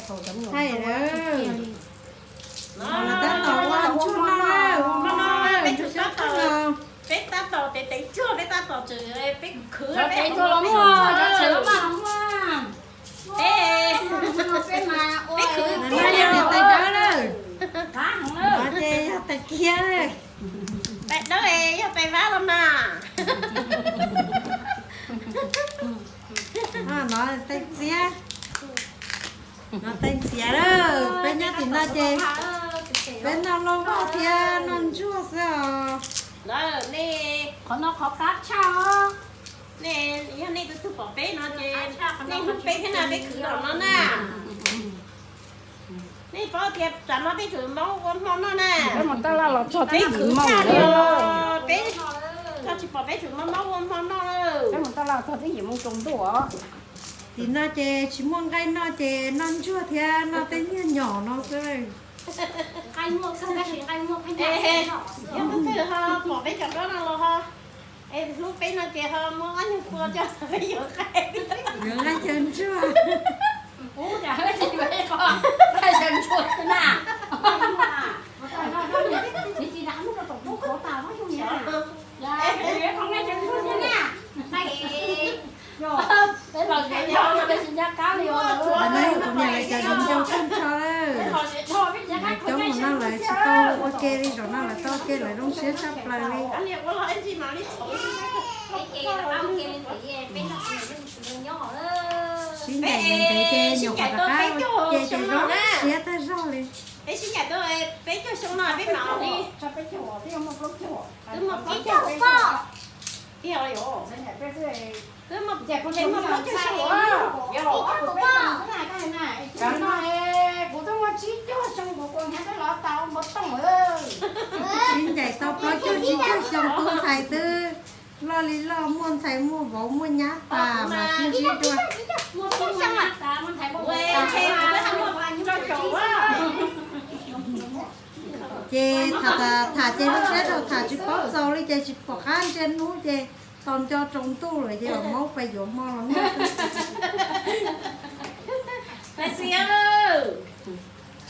Thaij lawm. Tab tom ua ntsuag no, ua no, peb tab tom, peb tab tom tev tev ntsuag, peb tab tom tseem, peb khwv, peb tev ntsuag los muaj, peb khwv, peb yog tais dawb lawm, ces yog tais kiab lawm. Tais dawb yog tais vab los mas. No tais txiab, no tais ntxhiav lawm. Peb nyob tim no ces peb noj lauj voj thiab noj ntsuag xwb os. Nej, qhov no qhov qab tshaj os. Nej yog nej tus tug pom peb no ces nej hlub peb thiab na, peb khwv los no na. Nej paub tias tsam no peb khwv Hmoob ua hmo noj na. Peb mus taj laj los txog twb yim moo lawm. Peb tsis pom peb khwv Hmoob ua hmo noj. Peb mus taj laj txog twb yim moo tsaus ntuj os. Tim no ces tsis muaj nqaij noj ces noj ntsuag thiab noj tej nyuag nyom no xwb. Yog tus twg ho pom peb cov noj no los ho, es hlub peb no ces ho muab ob nyuag pua coj peb yuav nqaij, yuav nqaij xyaw ntsuag. Tus niam lawv cov viv ncaus tag nrho lawm, coob mus no lawv tsis tau ua ke li, zaum no lawv tau ua ke lawv zoo siab tshaj plaws li. Sib ncaim ntev ntev ces nyuam qhuav rov qab ua ke ces zoo siab tag zog li. Peb sib ncaim tau peb caug xyoo no peb mam li, twb muaj plaub caug, twb muaj plaub caug xyoo. Kuv twb muaj tsib caug xyoo kuv kuv hnyav twb los tau npau tooj lawm. Sib ncaim tau plaub caug tsib caug xyoo tus ntxhais twb loj li loj, muaj ntxhais muaj vauv muaj nyab tas mas sib ntsib dua. Ces tham tham ces lub siab tau tham tsis paub txaus li ces tsis pom qab ntsia hnub ces tos nco tsaus ntuj lawm ces mam maub pais yuav hmo los noj.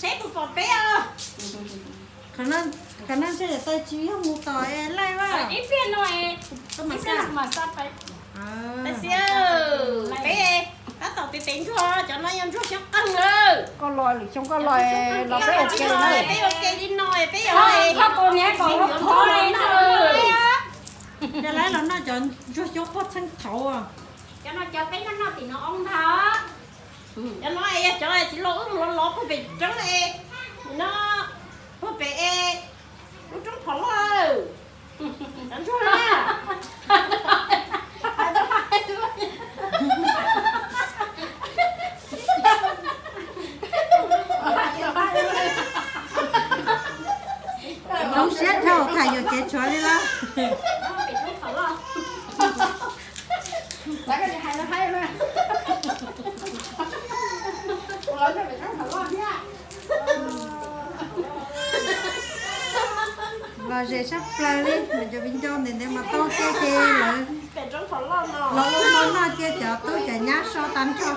Seb puas pom peb os. Qhov no ntshe yog tais tsis yog mus tom es laij vas. Tais Xis, peb tab tom tev tev ntsuag, cov no yog ntsuag xyoob qeeg lawm. Koj los lwm xyoo koj los los peb ua ke na. Peb ua ke li no peb yog koj tus niam kom los thov li no. Yog lawv los noj cov ntsuag xyoob poj txheej thaud. Cov no cov peb noj noj tim no ob ntag. Cov no yog cov txiv laus wb mus lov lov puag pem roob es, no, puag pem es lub roob phom loj. Cov ntsuag na. Zoo siab dhau tham yuam kev tshuav li los. Lom zem sab plaws li, cov viv ncaus ntev ntev mas tau ua ke ces lawv los ua hmo noj cia cov tub cov nyab so tag nrho.